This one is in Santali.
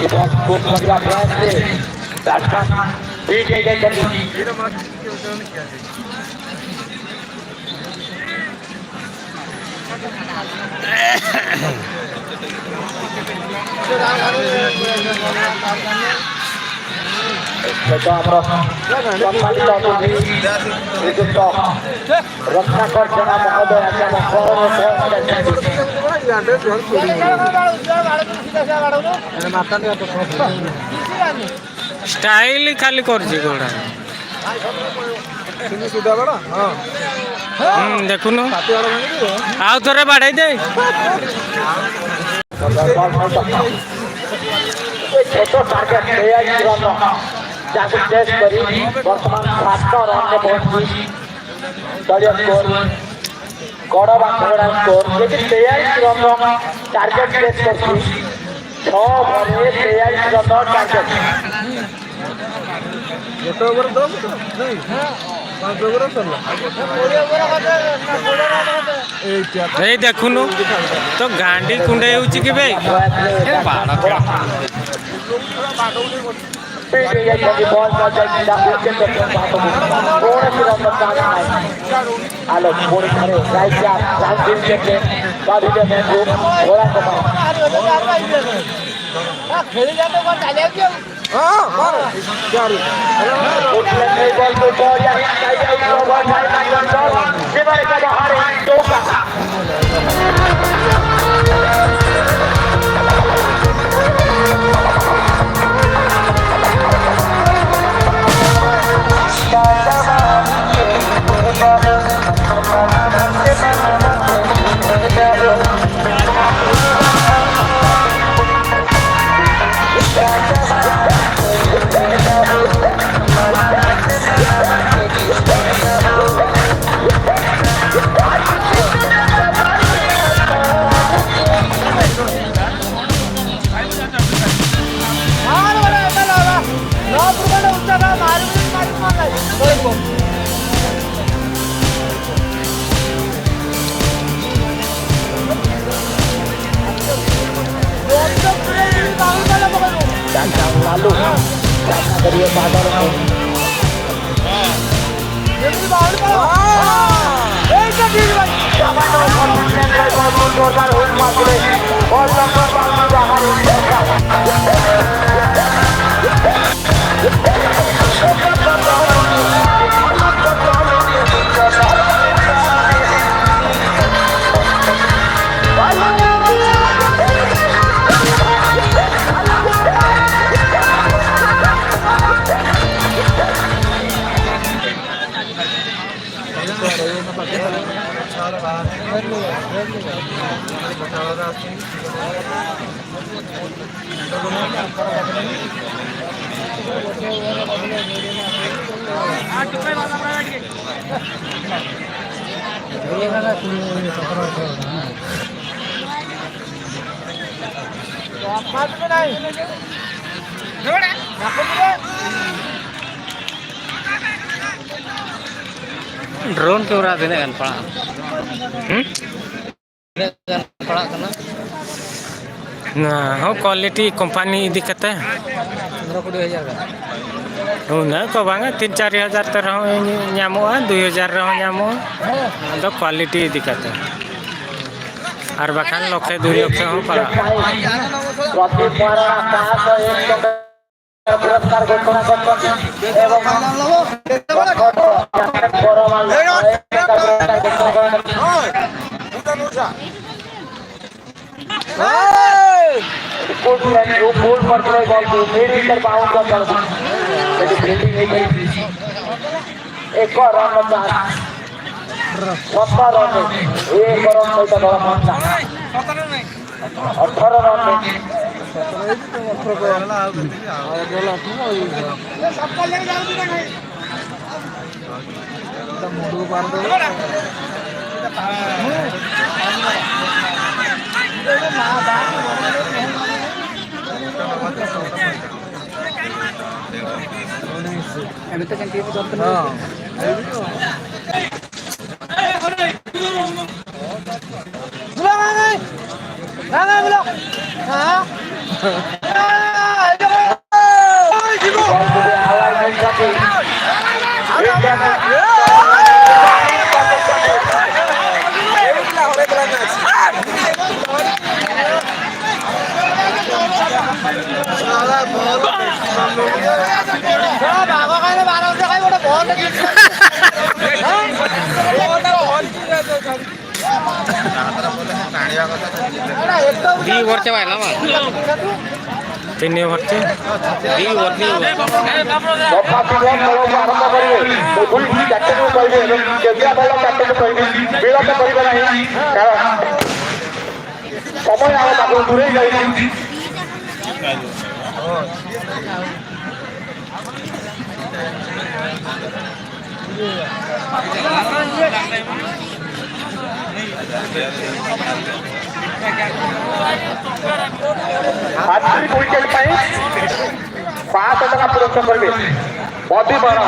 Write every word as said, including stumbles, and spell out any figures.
ଏବଂ ଖୁବ୍ ବଢ଼ିଆ ପ୍ରୟାସରେ ବ୍ୟାଟ୍ସମ୍ୟାନ୍ ବିଟ୍ ହେଇଯାଇଛନ୍ତି। ଷ୍ଟାଇଲ ଖାଲି କରୁଛି ଘୋଡ଼ା। ଦେଖୁନୁ, ଆଉ ଥରେ ବାଡ଼େଇ ଦେ। ଛୋଟ ଟାର୍ଗେଟ ଏଆଇ ରନ୍, ଯାହାକୁ ଚେସ୍ କରି ବର୍ତ୍ତମାନ ସାତ ରନ୍ରେ ପହଞ୍ଚିଛି। ଦଳୀୟ ସ୍କୋର, ଗଡ଼ ବା ଘୋଡ଼ା ସ୍କୋର, ଯଦି ତେୟାଳିଶ ରନ୍ର ଟାର୍ଗେଟ ଚେସ୍ କରୁଛି, ଛଅ ଓଭରରେ ତେୟାଳିଶ ରନ୍ର ଟାର୍ଗେଟ। ଗୋଟେ ଓଭର ଦଶ ତ? ନାଇଁ, ପାଞ୍ଚ ଓଭର ସରିଲା। ଏଇ ଦେଖୁନୁ, ତୋ ଗାଣ୍ଡି କୁଣ୍ଡେଇ ହଉଛି କି ବେ? ଏ ବାଡ଼। କୌଣସି ରନ୍ର ଚାନ୍ସ ନାହିଁ। ଆଲୋ, ପୁଣି ଥରେ ରାଇଟ୍ କ୍ୟାଚ୍, ଚାନ୍ସ ଦେଉଛନ୍ତି। Lalu dari Pak Darul. Drone camera ᱛᱤᱱᱟᱹᱜ ᱜᱟᱱ ᱯᱟᱲᱟᱜᱼᱟ? ᱦᱩᱸ? ᱛᱤᱱᱟᱹᱜ ᱜᱟᱱ ᱯᱟᱲᱟᱜ ᱠᱟᱱᱟ? ᱱᱚᱣᱟ ᱦᱚᱸ quality company ᱤᱫᱤ ᱠᱟᱛᱮ᱾ ᱯᱚᱱᱨᱚ ᱠᱩᱲᱤ ᱦᱟᱡᱟᱨ ᱜᱟᱱ᱾ ᱩᱱᱟᱹᱜ ᱠᱚ ᱵᱟᱝᱟ, ᱛᱤᱱ ᱪᱟᱨ ᱦᱟᱡᱟᱨ ᱛᱮ ᱨᱮᱦᱚᱸ ᱧᱟᱢᱚᱜᱼᱟ, ᱫᱩᱭ ᱦᱟᱡᱟᱨ ᱨᱮᱦᱚᱸ ᱧᱟᱢᱚᱜᱼᱟ᱾ ᱟᱫᱚ quality ᱤᱫᱤ ᱠᱟᱛᱮ᱾ ᱟᱨ ᱵᱟᱠᱷᱟᱱ ᱞᱚᱠᱷᱮ ᱫᱩᱭ ᱞᱚᱠᱷᱮ ᱦᱚᱸ ᱯᱟᱲᱟᱜᱼᱟ᱾ ᱯᱩᱨᱚᱥᱠᱟᱨ ᱜᱷᱳᱥᱚᱱᱟ ᱠᱚᱨᱛᱮ ᱮᱵᱚᱝ ᱯᱚᱨᱚᱢᱟᱞ ᱯᱩᱨᱚᱥᱠᱟᱨ ᱜᱷᱳᱥᱚᱱᱟ ᱠᱚᱨᱛᱮ ଏକ ରନ୍ ଚାରି। ସତର ରନ୍। ଏକ ରନ୍ ସହିତ ଦଳ ପହଞ୍ଚିଲା। ଅଠର ରନ୍। ᱫᱤ ᱵᱚᱨ ᱪᱟᱵᱟᱭᱮᱱᱟ ᱵᱟᱝ? ᱛᱤᱱ ᱱᱤᱭᱟᱹ ᱵᱷᱚᱨᱛᱤ? ᱫᱤ ᱵᱚᱨ, ᱫᱤ ᱵᱚᱨ। ସଫା ସୁତୁରା ତଳକୁ ଆରମ୍ଭ କରିବେ। ମୁଗୁଳି ଚାରିଟାକୁ କହିବେ ଏବଂ କେବଲିଆ ଭଲ ଚାରିଟାକୁ କହିବେ। ବିଳମ୍ବ କରିବେ ନାହିଁ, କାରଣ ସମୟ ଆମ ପାଖରୁ ଦୂରେଇ ଯାଉଛି। ଆର୍ଚେରୀ ୱିକେଟ ପାଇଁ ପାଞ୍ଚଶହ ଟଙ୍କା ପୁରସ୍କାର କରିବେ। ବଦ୍ରି ବରଣ।